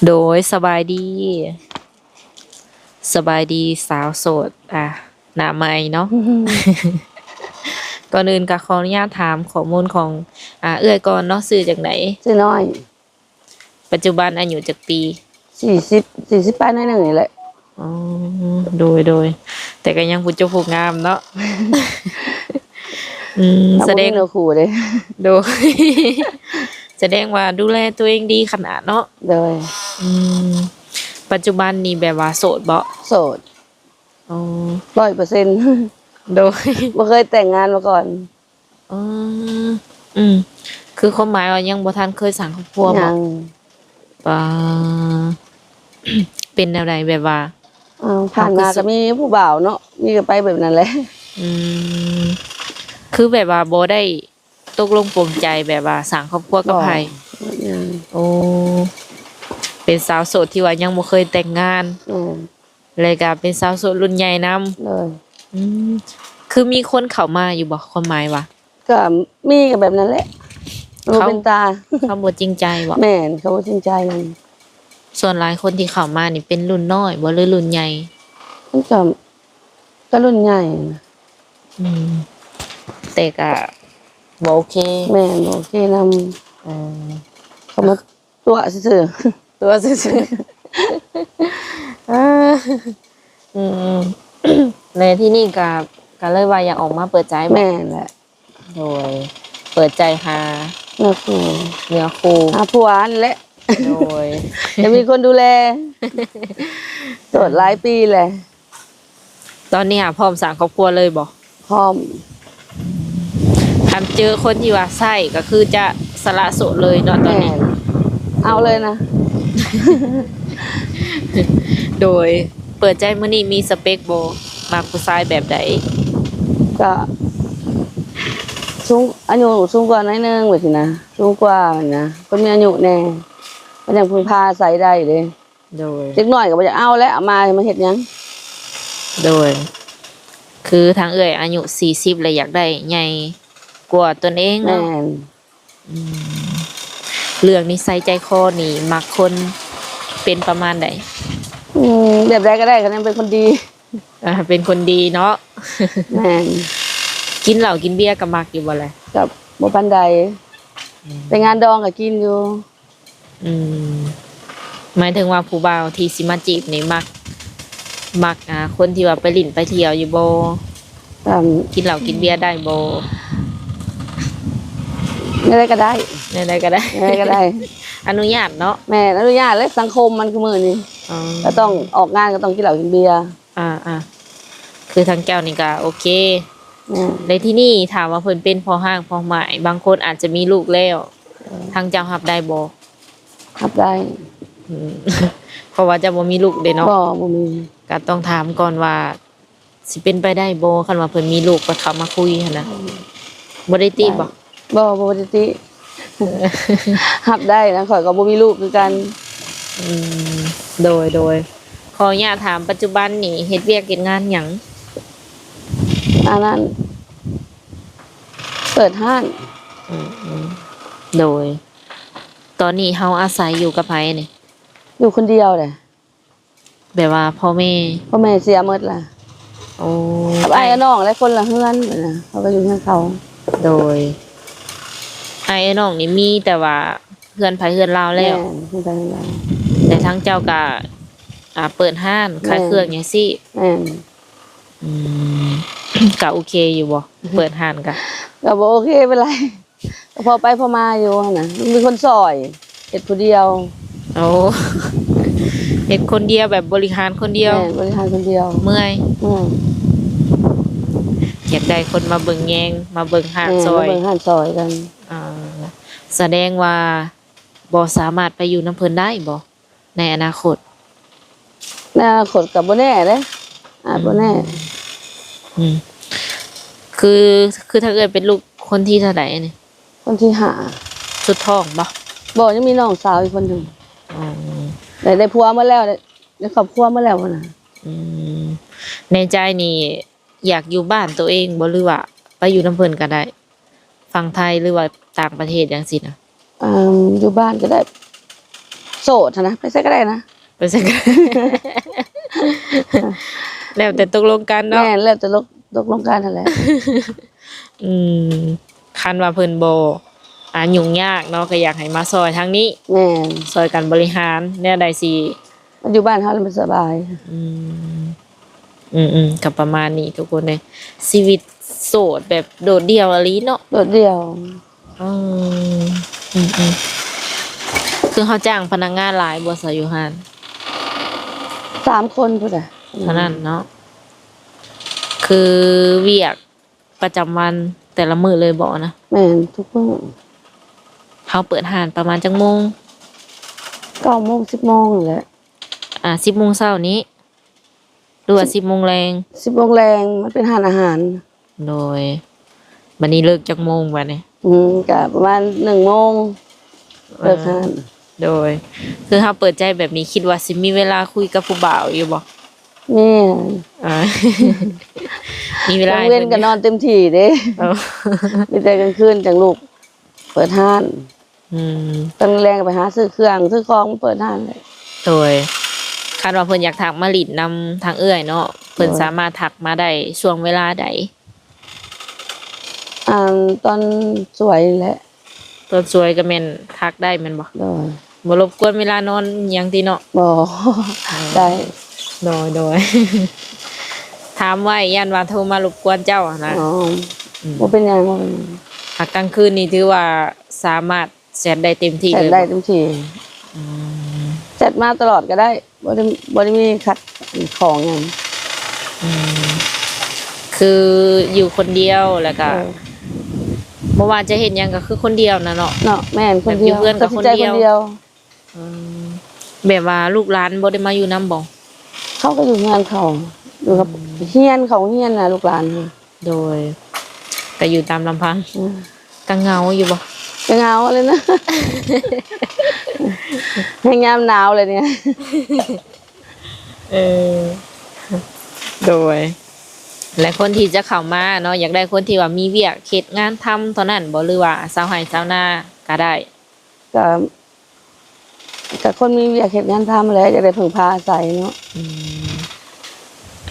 ໂດຍ ສະບາຍດີ ສະບາຍດີສາວໂສດ ອ່າ ໜ້າໃໝ່ເນາະ. ກ່ອນອື່ນກໍຂໍອະນຸຍາດຖາມຂໍ້ມູນຂອງ ອ່າ ເອື້ອຍກ່ອນເນາະ ຊື່ຈັ່ງໃດ? ຊື່ນ້ອຍ. ປັດຈຸບັນອາຍຸຈັກປີ? ສີ່ສິບ ສີ່ສິບປາຍໜ້ອຍໜຶ່ງນີ້ແຫຼະ. ອໍ ໂດຍ ໂດຍ ແຕ່ກໍຍັງຜູ້ຈົບຜູ້ງາມເນາະ. ອືມ ບໍ່ມີ ສະແດງ ເນື້ອຄູ່ເດ້. ໂດຍ ສະແດງວ່າດູແລຕົວເອງດີຂະໜາດເນາະ. ໂດຍ ອືມ ປັດຈຸບັນນີ້ແບບວ່າໂສດບໍ່? ໂສດ. ອໍ ຮ້ອຍເປີເຊັນ. ໂດຍ ບໍ່ເຄີຍແຕ່ງງານມາກ່ອນ. ອືມ ອືມ ຄືຄວາມໝາຍວ່າຍັງບໍ່ທັນເຄີຍສ້າງຄອບຄົວບໍ່? ຍັງ. ປາ ເປັນແນວໃດ ແບບວ່າ ເອີ ຜ່ານມາກໍມີຜູ້ບ່າວເນາະ ມີກໍໄປແບບນັ້ນແຫຼະ. ອືມ ຄືແບບວ່າບໍ່ໄດ້ຕົກລົງປົງໃຈແບບວ່າສ້າງຄອບຄົວກັບໃຜ? ບໍ່ ຍັງ. ໂອ້ ເປັນສາວໂສດທີ່ວ່າຍັງບໍ່ເຄີຍແຕ່ງງານ. ແມ່ນ. ແລ້ວກໍເປັນສາວໂສດລຸ້ນໃຫຍ່ນຳ. ໂດຍ. ອືມ ຄືມີຄົນເຂົ້າມາຢູ່ບໍ່? ຄວາມໝາຍວ່າ ກໍມີກໍແບບນັ້ນແຫຼະ ເຂົາ ບໍ່ເປັນຕາ ເຂົາບໍ່ຈິງໃຈບໍ່? ແມ່ນ ເຂົາບໍ່ຈິງໃຈນຳ. ສ່ວນຫຼາຍຄົນທີ່ເຂົ້າມານີ້ເປັນລຸ້ນນ້ອຍບໍ່ ຫຼືລຸ້ນໃຫຍ່? ມັນກໍ ກໍລຸ້ນໃຫຍ່ນະ. ອືມ ແຕ່ກໍບໍ່ໂອເຄ. ແມ່ນ ບໍ່ໂອເຄນຳ. ເອີ ເຂົາມາ ຕົວະຊື່ໆ ຕົວະຊື່ໆ. ເອີ ອືມໆ ແລະ ທີ່ນີ້ກະ ກະເລີຍວ່າຢາກອອກມາເປີດໃຈບໍ່? ແມ່ນແຫຼະ. ໂດຍ ເປີດໃຈຫາເນື້ອຄູ່ ເນື້ອຄູ່ ຫາຜົວຫັ້ນແຫຼະ. ໂດຍ ຢາກມີຄົນດູແລ ໂສດຫຼາຍປີແລ້ວ. ຕອນນີ້ຫາພ້ອມສ້າງຄອບຄົວເລີຍບໍ່? ພ້ອມ. ຄັນເຈີຄົນທີ່ວ່າໃຊ້ກໍຄືຈະສະຫຼະໂສດເລີຍເນາະຕອນນີ້. ແມ່ນ ເອົາເລີຍນະ. ໂດຍ ເປີດໃຈມື້ນີ້ມີສະເປັກບໍ່? ມັກຜູ້ຊາຍແບບໃດ? ກໍສູງ ອາຍຸສູງກວ່າໜ້ອຍໜຶ່ງ ແບບຊີ້ນະ ສູງກວ່າຫັ້ນນະ ຄົນມີອາຍຸແດ່ ມັນຈັ່ງເພິ່ງພາອາໄສໄດ້ເດ້. ໂດຍ ເດັກນ້ອຍກໍບໍ່ຢາກເອົາແລ້ວ ເອົາມາ ມາເຮັດຫຍັງ? ໂດຍ ຄືທາງເອື້ອຍອາຍຸສີ່ສິບແລ້ວ ຢາກໄດ້ໃຫຍ່ກວ່າຕົນເອງເນາະ. ແມ່ນ. ອືມ ເລື່ອງນິໄສໃຈຄໍນີ້ ມັກຄົນເປັນປະມານໃດ? ອືມ ແບບໃດກໍໄດ້ ຄັນຍັງເປັນຄົນດີ. ອ່າ ເປັນຄົນດີເນາະ. ແມ່ນ. ກິນເຫຼົ້າກິນເບຍກໍມັກຢູ່ບໍ່ລະ? ກໍບໍ່ປານໃດ. ອືມ ໄປງານດອງກໍກິນຢູ່. ອືມ ໝາຍເຖິງວ່າຜູ້ບ່າວທີ່ຊິມາຈີບນີ້ມັກ ມັກ ອ່າ ຄົນທີ່ວ່າໄປຫຼິ້ນໄປທ່ຽວຢູ່ບໍ່? ກໍ ກິນເຫຼົ້າກິນເບຍໄດ້ບໍ່? ແນວໃດກໍໄດ້ ແນວໃດກໍໄດ້ ແນວໃດກໍໄດ້ ອະນຸຍາດເນາະ. ແມ່ນ ອະນຸຍາດແຫຼະ ສັງຄົມມັນຄືມື້ນີ້. ອໍ ກໍຕ້ອງອອກງານກໍຕ້ອງກິນເຫຼົ້າກິນເບຍ. ອ່າໆ ຄືທາງເຈົ້ານີ້ກໍໂອເຄ. ແມ່ນ. ແລະ ທີ່ນີ້ຖາມວ່າເພິ່ນເປັນພໍ່ຮ້າງພໍ່ໝ້າຍ ບາງຄົນອາດຈະມີລູກແລ້ວ ເອີ ທາງເຈົ້າຮັບໄດ້ບໍ່? ຮັບໄດ້. ອືມ ເພາະວ່າເຈົ້າບໍ່ມີລູກເດ້ເນາະ. ບໍ່ ບໍ່ມີ. ກໍຕ້ອງຖາມກ່ອນວ່າຊິເປັນໄປໄດ້ບໍ່ ຄັນວ່າເພິ່ນມີລູກ ໄປເຂົ້າມາຄຸຍຫັ້ນນະ. ອືມ ບໍ່ໄດ້ຕິບໍ່? ບໍ່ ບໍ່ໄດ້ຕິ ຮັບໄດ້ນະ ຂ້ອຍກໍບໍ່ມີລູກຄືກັນ. ອືມ ໂດຍ ໂດຍ ຂໍອະນຸຍາດຖາມ ປັດຈຸບັນນີ້ເຮັດວຽກເຮັດງານຫຍັງ? ອັນນັ້ນ ເປີດຮ້ານ. ອືມ ໂດຍ ຕອນນີ້ເຮົາອາໄສຢູ່ກັບໃຜນີ້? ຢູ່ຄົນດຽວແຫຼະ. ແບບວ່າພໍ່ແມ່ ພໍ່ແມ່ເສຍໝົດລະ. ໂອ້ ກັບອ້າຍ ອ້າຍ ກັບນ້ອງ ແລະ ຄົນລະເຮືອນນະ ເຮົາກໍຢູ່ເຮືອນເຂົາ. ໂດຍ ອ້າຍ ອ້າຍ ນ້ອງນີ້ມີແຕ່ວ່າເຮືອນໃຜເຮືອນລາວແລ້ວ. ແມ່ນ ເຮືອນໃຜເຮືອນລາວ. ແຕ່ທາງເຈົ້າກໍ ອ່າ ເປີດຮ້ານຂາຍເຄື່ອງຫຍັງຊີ້. ແມ່ນ. ອືມ ກໍໂອເຄຢູ່ບໍ່? ເປີດຮ້ານກໍ ກໍບໍ່ໂອເຄປານໃດ. ກໍພໍໄປພໍມາຢູ່ຫັ້ນນະ ມີຄົນຊ່ອຍ ເຮັດຜູ້ດຽວ. ໂອ້ ເຮັດຄົນດຽວ ແບບບໍລິຫານຄົນດຽວ. ແມ່ນ ບໍລິຫານຄົນດຽວ ເມື່ອຍ. ອືມ ຢາກໄດ້ຄົນມາເບິ່ງແຍງ ມາເບິ່ງຮ້ານ ແມ່ນ ຊ່ອຍ ມາເບິ່ງຮ້ານຊ່ອຍກັນ. ອ່າ ສະແດງວ່າບໍ່ສາມາດໄປຢູ່ນຳເພິ່ນໄດ້ບໍ່? ໃນອະນາຄົດ? ໃນອະນາຄົດກໍບໍ່ແນ່ເດ້ ອາດບໍ່ແນ່. ອືມ ອືມ ຄື ຄືທາງເອື້ອຍເປັນລູກຄົນທີເທົ່າໃດນີ້? ຄົນທີຫ້າ. ສຸດທ້ອງບໍ່? ບໍ່ ຍັງມີນ້ອງສາວອີກຄົນໜຶ່ງ. ອໍ ໄດ້ ໄດ້ຜົວໝົດແລ້ວ ໄດ້ ໄດ້ຄອບຄົວໝົດແລ້ວຫັ້ນນະ. ອືມ ໃນໃຈນີ້ ຢາກຢູ່ບ້ານໂຕເອງບໍ່ ຫຼືວ່າໄປຢູ່ນຳເພິ່ນກໍໄດ້ ຝັ່ງໄທ ຫຼືວ່າຕ່າງປະເທດຫຍັງຊີ້ນະ? ອ່າ ຢູ່ບ້ານກໍໄດ້. ໂສດຫັ້ນນະ ໄປໃສກໍໄດ້ນະ ໄປໃສກໍ ແລ້ວແຕ່ຕົກລົງກັນເນາະ. ແມ່ນ ແລ້ວແຕ່ຕົກ ຕົກລົງກັນຫັ້ນແຫຼະ. ອືມ ຄັນວ່າເພິ່ນບໍ່ ອ່າ ຫຍຸ້ງຍາກເນາະ ກໍຢາກໃຫ້ມາຊ່ອຍທາງນີ້. ແມ່ນ ຊ່ອຍກັນບໍລິຫານແນວໃດຊິ ຢູ່ບ້ານເຮົາແລ້ວມັນສະບາຍ. ອືມ ອືມໆ ກໍປະມານນີ້ທຸກຄົນເອີຍ ຊີວິດໂສດແບບໂດດດ່ຽວອີ່ຫຼີເນາະ. ໂດດດ່ຽວ. ອືມ ອືມໆ ຄືເຮົາຈ້າງພະນັກງານຫຼາຍບໍ່ຊະຢູ່ຮ້ານ? ສາມຄົນພຸ້ນແຫຼະ ເທົ່ານັ້ນເນາະ. ຄືວຽກປະຈຳວັນແຕ່ລະມື້ເລີຍບໍ່ນະ? ແມ່ນ ທຸກມື້. ເຮົາເປີດຮ້ານປະມານຈັກໂມງ? ເກົ້າໂມງ ສິບໂມງນີ້ແຫຼະ. ອ່າ ສິບໂມງເຊົ້ານີ້ ຫຼືວ່າ ສິບໂມງແລງ? ສິບໂມງແລງ ມັນເປັນຮ້ານອາຫານ. ໂດຍ ບັດນີ້ເລີກຈັກໂມງບັດນີ້? ອືມ ກະປະມານໜຶ່ງໂມງ ເອີ ເລີກຮ້ານ. ໂດຍ ຄືເຮົາເປີດໃຈແບບນີ້ ຄິດວ່າຊິມີເວລາຄຸຍກັບຜູ້ບ່າວຢູ່ບໍ່? ມີ. ອ່າ ມີເວລາ ກາງເວັນກໍນອນເຕັມທີ່ເດ້. ເອີ ມີແຕ່ກາງຄືນຈັ່ງລຸກເປີດຮ້ານ. ອືມ ຕອນແລງກໍໄປຫາຊື້ເຄື່ອງຊື້ຂອງມາເປີດຮ້ານແຫຼະ. ໂດຍ ຄັນວ່າເພິ່ນຢາກທັກມາຫຼິ້ນນຳທາງເອື້ອຍເນາະ ເພິ່ນ ໂດຍ ສາມາດທັກມາໄດ້ຊ່ວງເວລາໃດ? ອ່າ ຕອນສວຍນີ້ແຫຼະ. ຕອນສວຍກໍແມ່ນທັກໄດ້ແມ່ນບໍ່? ໂດຍ ບໍ່ລົບກວນເວລານອນຫຍັງຕິເນາະ? ບໍ່ ອືມ ໄດ້. ໂດຍໆ ຖາມໄວ້ຢ້ານວ່າໂທມາລົບກວນເຈົ້າຫັ້ນນະ. ອໍ ອືມ ບໍ່ເປັນຫຍັງ ບໍ່ເປັນຫຍັງ. ຫາກກາງຄືນນີ້ຖືວ່າສາມາດ ແຊັດໄດ້ເຕັມທີ່ ແຊັດໄດ້ເລີຍບໍ່? ເຕັມທີ່. ອືມ ແຊັດມາຕະຫຼອດກໍໄດ້ ບໍ່ໄດ້ ບໍ່ໄດ້ມີຂັດຂອງຫຍັງ. ອືມ ຄືຢູ່ຄົນດຽວ ແລ້ວກໍ ເອີ ບໍ່ວ່າຈະເຮັດຫຍັງກໍຄືຄົນດຽວນະເນາະ. ເນາະ ແມ່ນ ຄົນດຽວ ແບບຢູ່ເຮືອນກໍຄົນດຽວ. ຕັດສິນໃຈຄົນດຽວ. ອືມ ແບບວ່າລູກຫຼານບໍ່ໄດ້ມາຢູ່ນຳບໍ່? ເຂົາກໍຢູ່ເຮືອນເຂົາ ຢູ່ກັບ ອືມ ຮຽນ ເຂົາຮຽນນະ ລູກຫຼານ. ໂດຍ ກໍຢູ່ຕາມລຳພັງ. ອືມ ກໍເຫງົາຢູ່ບໍ່? ກໍເຫງົາແຫຼະນະ ແຮງຍາມໜາວແຫຼະນີ້. ເອີ ໂດຍ ແລະ ຄົນທີ່ຈະເຂົ້າມາເນາະ ຢາກໄດ້ຄົນທີ່ວ່າມີວຽກເຮັດງານທຳເທົ່ານັ້ນບໍ່ ຫຼືວ່າຊາວໄຮ່ຊາວນາກໍໄດ້? ກໍ ກໍຄົນມີວຽກເຮັດງານທຳແຫຼະ ຢາກໄດ້ເພິ່ງພາອາໄສເນາະ. ອືມ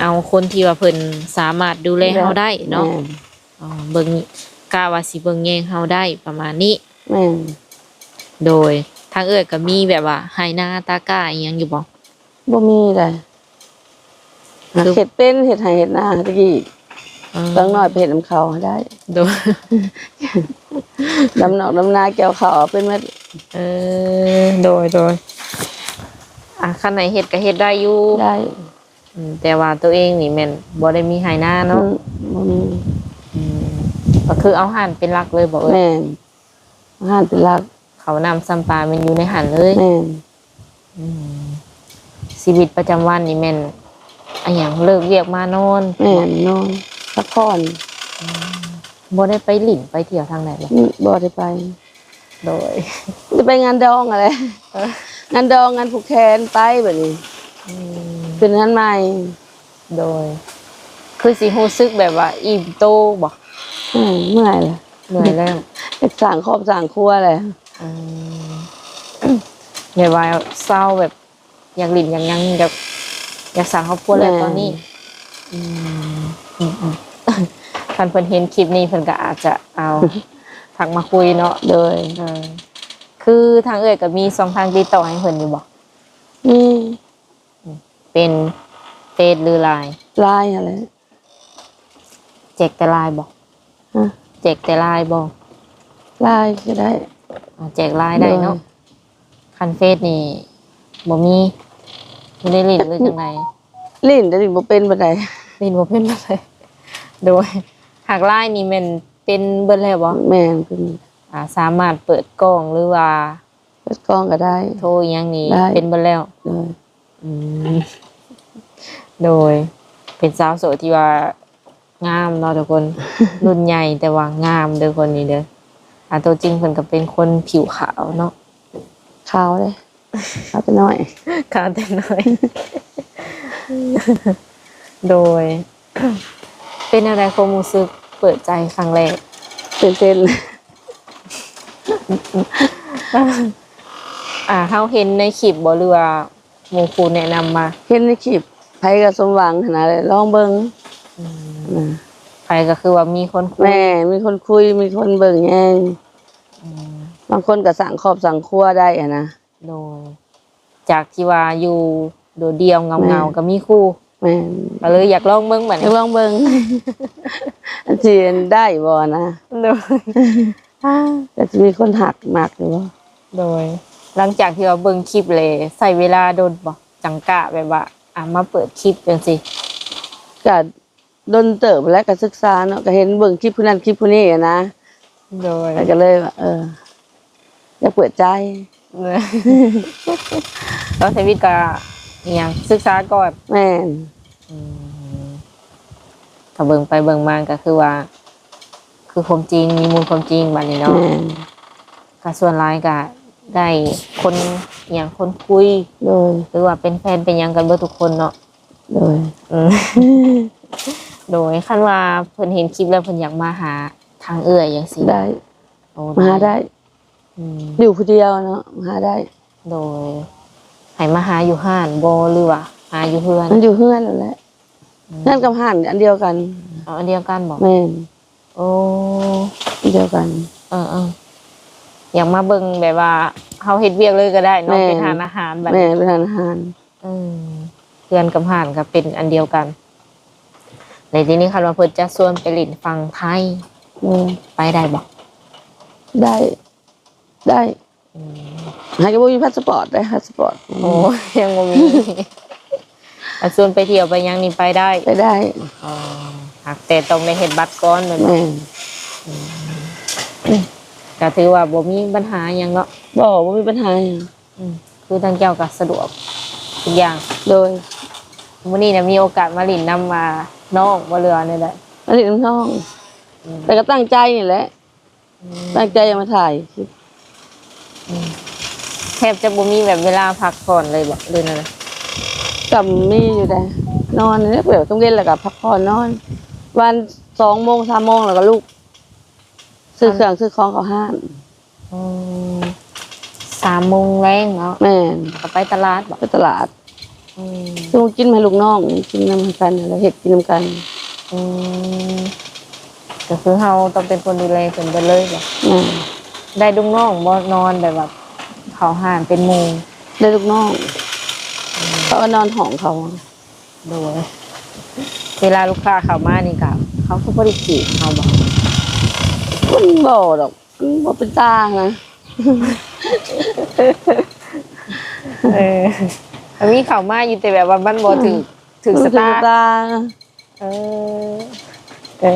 ເອົາຄົນທີ່ວ່າເພິ່ນສາມາດດູແລເຮົາໄດ້ເນາະ. ແມ່ນ. ອໍ ເບິ່ງ ກະວ່າຊິເບິ່ງແຍງເຮົາໄດ້ປະມານນີ້. ແມ່ນ. ໂດຍ ທາງເອື້ອຍກໍມີແບບວ່າໄຮ່ນາຕາກ້າອີ່ຫຍັງຢູ່ບໍ່? ບໍ່ມີໃດ. ເຮັດເປັນ ເຮັດໄຮ່ເຮັດນາແຕ່ກີ້. ອືມ ເລັກນ້ອຍໄປເຮັດນຳເຂົາໄດ້. ໂດຍ ດຳນອກດຳນາກ່ຽວເຂົ້າເອົາເປັນໝົດ. ເອີ ໂດຍ ໂດຍ ອ່າ ຄັນໃຫ້ເຮັດກໍເຮັດໄດ້ຢູ່. ໄດ້. ອືມ ແຕ່ວ່າໂຕເອງນີ້ແມ່ນບໍ່ໄດ້ມີໄຮ່ນາເນາະ. ອືມ ບໍ່ມີ. ອືມ ກໍຄືເອົາຮ້ານເປັນຫຼັກເລີຍບໍ່ເອີຍ? ແມ່ນ. ຮ້ານເປັນຫຼັກ. ເຂົ້ານ້ຳຊຳປາແມ່ນຢູ່ໃນຫັ້ນເລີຍ. ແມ່ນ. ອືມ ຊີວິດປະຈຳວັນນີ້ແມ່ນ ອາຫຍັງ ເລີກວຽກມານອນ. ແມ່ນ ນອນ ພັກຜ່ອນ. ອືມ ບໍ່ໄດ້ໄປຫຼິ້ນໄປທ່ຽວທາງໃດບໍ່? ອືມ ບໍ່ໄດ້ໄປ. ໂດຍ ຈະໄປງານດອງຫັ້ນແຫຼະ. ເອີ ງານດອງ ງານຜູກແຂນໄປແບບນີ້. ອືມ ຂຶ້ນເຮືອນໃໝ່. ໂດຍ ຄືຊິຮູ້ສຶກແບບວ່າອີ່ມໂຕບໍ່? ອືມ ເມື່ອຍແຫຼະ. ເມື່ອຍແລ້ວ ຢາກສ້າງຄອບສ້າງຄົວແຫຼະ. ອືມ ແບບວ່າເຊົາແບບຢາກຫຼິ້ນຢາກຫຍັງ ຢາກ ຢາກສ້າງຄອບຄົວແລ້ວ ແມ່ນ ຕອນນີ້. ອືມ ອືມໆ ຄັນເພິ່ນເຫັນຄລິບນີ້ເພິ່ນກໍອາດຈະເອົາ ທັກມາຄຸຍເນາະ. ໂດຍ ເອີ ຄືທາງເອື້ອຍກໍມີຊ່ອງທາງຕິດຕໍ່ໃຫ້ເພິ່ນຢູ່ບໍ່? ມີ. ເປັນເຟສ ຫຼື ລາຍ? ລາຍຫັ້ນແຫຼະ. ແຈກແຕ່ລາຍບໍ່? ຮະ? ແຈກແຕ່ລາຍບໍ່? ລາຍກໍໄດ້. ອາ ແຈກລາຍໄດ້ເນາະ. ໂດຍ ຄັນເຟສນີ້ບໍ່ມີ ບໍ່ໄດ້ຫຼິ້ນ ຫຼື ຈັ່ງໃດ? ຫຼິ້ນ ແຕ່ຫຼິ້ນບໍ່ເປັນປານໃດ. ຫຼິ້ນບໍ່ເປັນປານໃດ. ໂດຍ ຫາກລາຍນີ້ແມ່ນເປັນເບິດແລ້ວບໍ່? ແມ່ນ ເປັນ. ອາ ສາມາດເປີດກ້ອງ ຫຼືວ່າ ເປີດກ້ອງກໍໄດ້ ໂທອີ່ຫຍັງນີ້ ໄດ້ ເປັນເບິດແລ້ວ. ໂດຍ ອືມ ໂດຍ ເປັນສາວໂສດທີ່ວ່າງາມເນາະທຸກຄົນ. ລຸ້ນໃຫຍ່ແຕ່ວ່າງາມເດີ ຄົນນີ້ເດີ. ອາ ຕົວຈິງເພິ່ນກໍເປັນຄົນຜິວຂາວເນາະ. ຂາວເດ້ ຂາວແຕ່ນ້ອຍ ຂາວແຕ່ນ້ອຍ. ໂດຍ ເປັນແນວໃດຄວາມຮູ້ສຶກເປີດໃຈຄັ້ງແລກ? ຕື່ນເຕັ້ນ. ອ່າ ເຮົາເຫັນໃນຄລິບບໍ່ ຫຼືວ່າໝູ່ຄູ່ແນະນຳມາ? ເຫັນໃນຄລິບ ໃຜກໍສົມຫວັງຫັ້ນນະ ລອງເບິ່ງ. ອືມ ນະ ໃຜກໍຄືວ່າມີຄົນຄຸຍ. ແມ່ນ ມີຄົນຄຸຍ ມີຄົນເບິ່ງແຍງ. ອືມ ບາງຄົນກໍສ້າງຄອບສ້າງຄົວໄດ້ຫັ້ນນະ. ໂດຍ ຈາກທີ່ວ່າຢູ່ໂດດດ່ຽວເຫງົາໆ ແມ່ນ ກໍມີຄູ່. ແມ່ນ ກໍເລີຍຢາກລອງເບິ່ງບັດນີ້ ຢາກລອງເບິ່ງ ອັນຊິໄດ້ບໍ່ນະ. ໂດຍ ກໍຊິມີຄົນຮັກມັກຢູ່ບໍ່? ໂດຍ ຫຼັງຈາກທີ່ວ່າເບິ່ງຄລິບແລ້ວ ໃຊ້ເວລາດົນບໍ່ ຈັ່ງກະແບບວ່າ ອ່າ ມາເປີດຄລິບຈັ່ງຊີ້? ກະດົນເຕີບແລ້ວ ກະສຶກສາເນາະ ກະເຫັນເບິ່ງຄລິບຜູ້ນັ້ນຄລິບຜູ້ນີ້ຫັ້ນນະ. ໂດຍ ແລ້ວກໍເລີຍວ່າ ເອີ ຢາກເປີດໃຈ. ຕອນໃຊ້ຊີວິດກໍອີ່ຫຍັງ ສຶກສາກ່ອນ. ແມ່ນ ອືມ ຖ້າເບິ່ງໄປເບິ່ງມາກໍຄືວ່າ ຄືຄວາມຈິງ ມີມູນຄວາມຈິງບັດນີ້ເນາະ. ແມ່ນ ກໍສ່ວນຫຼາຍກໍໄດ້ຄົນ ອີ່ຫຍັງ ຄົນຄຸຍ. ໂດຍ ຫຼືວ່າເປັນແຟນເປັນຫຍັງກັນເບິດທຸກຄົນເນາະ. ໂດຍ ອືມ ໂດຍ ຄັນວ່າເພິ່ນເຫັນຄລິບແລ້ວ ເພິ່ນຢາກມາຫາທາງເອື້ອຍຈັ່ງຊີ້ ໄດ້. ໂອ້ ມາຫາໄດ້. ອືມ ຢູ່ຜູ້ດຽວເນາະ ມາຫາໄດ້. ໂດຍ ໃຫ້ມາຫາຢູ່ຮ້ານບໍ່ ຫຼືວ່າຫາຢູ່ເຮືອນ? ມັນຢູ່ເຮືອນນັ້ນແຫຼະ. ອືມ ເຮືອນກັບຮ້ານອັນດຽວກັນ. ເອົາ ອັນດຽວກັນບໍ່? ແມ່ນ. ໂອ້ ອັນດຽວກັນ. ເອີໆ ຢາກມາເບິ່ງແບບວ່າເຮົາເຮັດວຽກເລີຍກໍໄດ້ເນາະ. ແມ່ນ ເປັນຮ້ານອາຫານບັດ. ແມ່ນ ເປັນຮ້ານອາຫານ. ອືມ ເຮືອນກັບຮ້ານກໍເປັນອັນດຽວກັນ. ແລ້ວທີນີ້ຄັນວ່າເພິ່ນຈະຊວນໄປຫຼິ້ນຝັ່ງໄທ ເອີ ໄປໄດ້ບໍ່? ໄດ້ ໄດ້. ອືມ ຫາກໍບໍ່ມີພາສປອດເດ້ ພາສປອດ. ໂອ້ ຍັງບໍ່ມີ. ອັນຊວນໄປທ່ຽວໄປຫຍັງນີ້ໄປໄດ້? ໄປໄດ້. ອໍ ຫາກແຕ່ຕ້ອງໄດ້ເຮັດບັດກ່ອນແມ່ນບໍ່? ແມ່ນ. ອືມ ກໍຖືວ່າບໍ່ມີບັນຫາຫຍັງເນາະ. ບໍ່ ບໍ່ມີບັນຫາຫຍັງ. ອືມ ຄືທາງເຈົ້າກໍສະດວກທຸກຢ່າງ. ໂດຍ. ມື້ນີ້ນະມີໂອກາດມາຫຼິ້ນນຳ ອ່າ ນ້ອງບໍ່ ຫຼືວ່າແນວໃດ? ມາຫຼິ້ນນຳນ້ອງ. ອືມ ແຕ່ກໍຕັ້ງໃຈນີ້ແຫຼະ. ອືມ ຕັ້ງໃຈຢາກມາຖ່າຍຄລິບ. ອືມ ແທບຈະບໍ່ມີແບບເວລາພັກຜ່ອນເລີຍບໍ່ ຫຼືແນວໃດ? ກໍມີຢູ່ເດ້ ນອນນີ້ແຫຼະ ແບບຕອນເວັນແລ້ວກໍພັກຜ່ອນນອນ ປະມານສອງໂມງ ສາມໂມງ ແລ້ວກໍລຸກ ຊື້ເຄື່ອງຊື້ຂອງເຂົ້າຮ້ານ. ອໍ ສາມໂມງແລງເນາະ. ແມ່ນ. ກໍໄປຕະຫຼາດບໍ? ໄປຕະຫຼາດ. ອືມ ຊື້ມາກິນໃຫ້ລູກນ້ອງກິນນຳກັນ ແລ້ວເຮັດກິນນຳກັນ. ອືມ ກໍຄືເຮົາຕ້ອງເປັນຄົນດູແລເພິ່ນເບິດເລີຍບໍ? ແມ່ນ. ໄດ້ລູກນ້ອງບໍ່ ນອນແບບວ່າເຂົ້າຮ້ານເປັນໝູ່? ໄດ້ລູກນ້ອງ. ອືມ ເຂົາກໍນອນຫ້ອງເຂົາ. ໂດຍ. ເວລາລູກຄ້າເຂົ້າມານີ້ກະ ເຂົາກໍບໍ່ໄດ້ຈີບເຮົາບໍ? ມັນບໍ່ດອກ ມັນບໍ່ເປັນຕານະ. ເອີ ມັນມີເຂົ້າມາຢູ່ ແຕ່ແບບວ່າມັນບໍ່ຖືກ ອືມ ຖືກຊະຕາ. ບໍ່ຖືກຊະຕາ. ເອີ ເອີ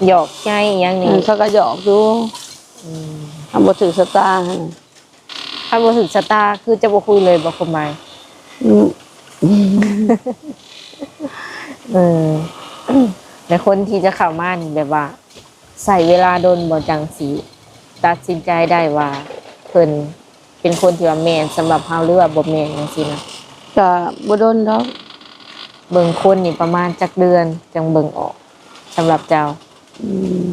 ຫຍອກໃຈຫຍັງນີ້ ເອີ ເຂົາກໍຫຍອກຢູ່. ອືມ ມັນບໍ່ຖືກຊະຕາຫັ້ນ. ຄັນບໍ່ຖືກຊະຕາຄືຈະບໍ່ຄຸຍເລີຍບໍ ຄວາມໝາຍ? ອືມ ເອີ ແລະຄົນທີ່ຈະເຂົ້າມານີ້ ແບບວ່າໃຊ້ເວລາດົນບໍ ຈັ່ງຊິຕັດສິນໃຈໄດ້ວ່າເພິ່ນເປັນຄົນທີ່ວ່າແມ່ນສຳລັບເຮົາ ຫຼືວ່າບໍ່ແມ່ນ ຈັ່ງຊີ້ນະ? ກະບໍ່ດົນດອກ. ເບິ່ງຄົນນີ້ປະມານຈັກເດືອນຈັ່ງເບິ່ງອອກ ສຳລັບເຈົ້າ? ອືມ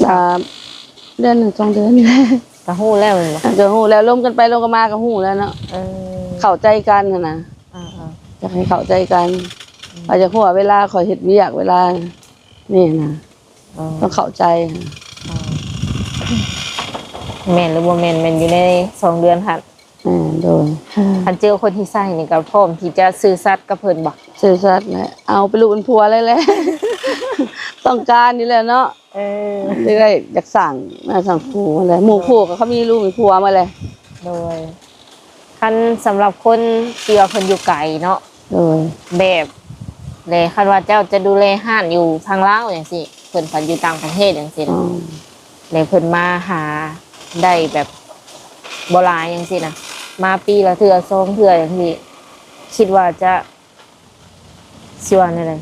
ສາມເດືອນ ໜຶ່ງສອງເດືອນນີ້ແຫຼະ ກໍຮູ້ແລ້ວແມ່ນບໍ່? ກໍຮູ້ແລ້ວ ລົມກັນໄປລົມກັນມາກໍຮູ້ແລ້ວເນາະ. ເອີ ເຂົ້າໃຈກັນຫັ້ນນະ. ອ່າໆ ຢາກໃຫ້ເຂົ້າໃຈກັນ. ອືມ ຂ້ອຍຢາກຮູ້ວ່າເວລາຂ້ອຍເຮັດວຽກ ເວລານີ້ນະ. ອໍ ຕ້ອງເຂົ້າໃຈ. ອໍ ແມ່ນຫຼືບໍ່ແມ່ນ ແມ່ນຢູ່ໃນສອງເດືອນຫັ້ນ. ແມ່ນ ໂດຍ. ຄັນເຈີຄົນທີ່ໃຊ້ນີ້ກໍພ້ອມທີ່ຈະຊື່ສັດກັບເພິ່ນບໍ່? ຊື່ສັດແຫຼະ ເອົາເປັນລູກເປັນຜົວເລີຍແຫຼະ ຕ້ອງການນີ້ແຫຼະເນາະ. ເອີ ຢາກໄດ້ ຢາກສ້າງ ມາສ້າງຄູ່ຫັ້ນແຫຼະ ໝູ່ຄູ່ກໍເຂົາມີລູກມີຜົວໝົດແຫຼະ. ໂດຍ. ຄັນສຳລັບຄົນທີ່ວ່າເພິ່ນຢູ່ໄກເນາະ. ໂດຍ. ແບບ ແລະຄັນວ່າເຈົ້າຈະດູແລຮ້ານຢູ່ທາງລາວຈັ່ງຊີ້ ເພິ່ນພັດຢູ່ຕ່າງປະເທດຈັ່ງຊີ້ນະ. ອໍ ແລະເພິ່ນມາຫາໄດ້ແບບບໍ່ຫຼາຍຈັ່ງຊີ້ນະ ມາປີລະເທື່ອສອງເທື່ອຈັ່ງຊີ້ ຄິດວ່າຈະ ຊິວ່າແນວໃດ?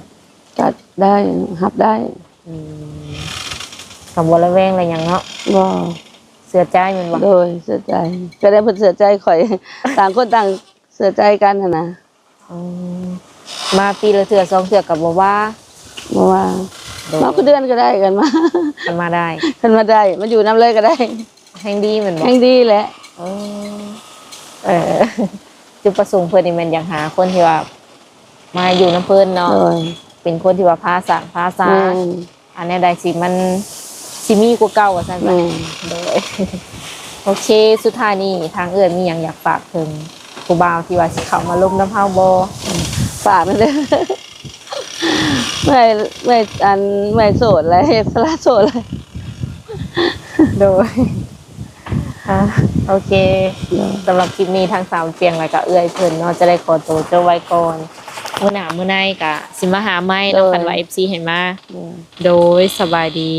ກໍໄດ້ ຮັບໄດ້. ອືມ ກໍບໍ່ລະແວງລະຫຍັງເນາະ? ບໍ່. ເຊື່ອໃຈແມ່ນບໍ່? ໂດຍ ເຊື່ອໃຈ. ກໍໄດ້ເພິ່ນເຊື່ອໃຈຂ້ອຍ ຕ່າງຄົນຕ່າງເຊື່ອໃຈກັນຫັ້ນນະ. ອືມ ມາປີລະເທື່ອສອງເທື່ອກໍບໍ່ວ່າ? ບໍ່ວ່າ. ໂດຍ. ມາຄູ່ເດືອນກໍໄດ້ ຄັນມາ ຄັນມາໄດ້ ຄັນມາໄດ້ ມາຢູ່ນຳເລີຍກໍໄດ້. ແຮງດີແມ່ນບໍ່? ແຮງດີແຫຼະ ເອີ ເອີ ຈຸດປະສົງເພິ່ນນີ້ແມ່ນຢາກຫາຄົນທີ່ວ່າມາຢູ່ນຳເພິ່ນເນາະ ໂດຍ ເປັນຄົນທີ່ວ່າພາສ້າງພາສາ ແມ່ນ ອັນແນວໃດຊິມັນຊິມີກວ່າເກົ່າວ່າຊັ້ນ ແມ່ນ ໂດຍ ໂອເຄ ສຸດທ້າຍນີ້ທາງເອື້ອຍມີຫຍັງຢາກຝາກເຖິງຜູ້ບ່າວທີ່ວ່າຊິເຂົ້າມາລົມນຳເຮົາບໍ່? ຝາກແດ່ເດີ້ ເອື້ອຍ ເອື້ອຍ ອັນ ເອື້ອຍໂສດແລ້ວ ສະຫຼະໂສດແລ້ວ ໂດຍ ອ່າ ໂອເຄ ໂດຍ ສຳລັບຄລິບນີ້ທາງສາວຈຽງ ແລະກະເອື້ອຍເພິ່ນເນາະ ຈະໄດ້ຂໍໂຕຈົບໄວ້ກ່ອນ ມື້ໜ້າມື້ໃນກະຊິມາຫາໃໝ່ເນາະ ໂດຍ ຄັນວ່າເອັຟຊີໃຫ້ມາ ໂດຍ ໂດຍ ສະບາຍດີ.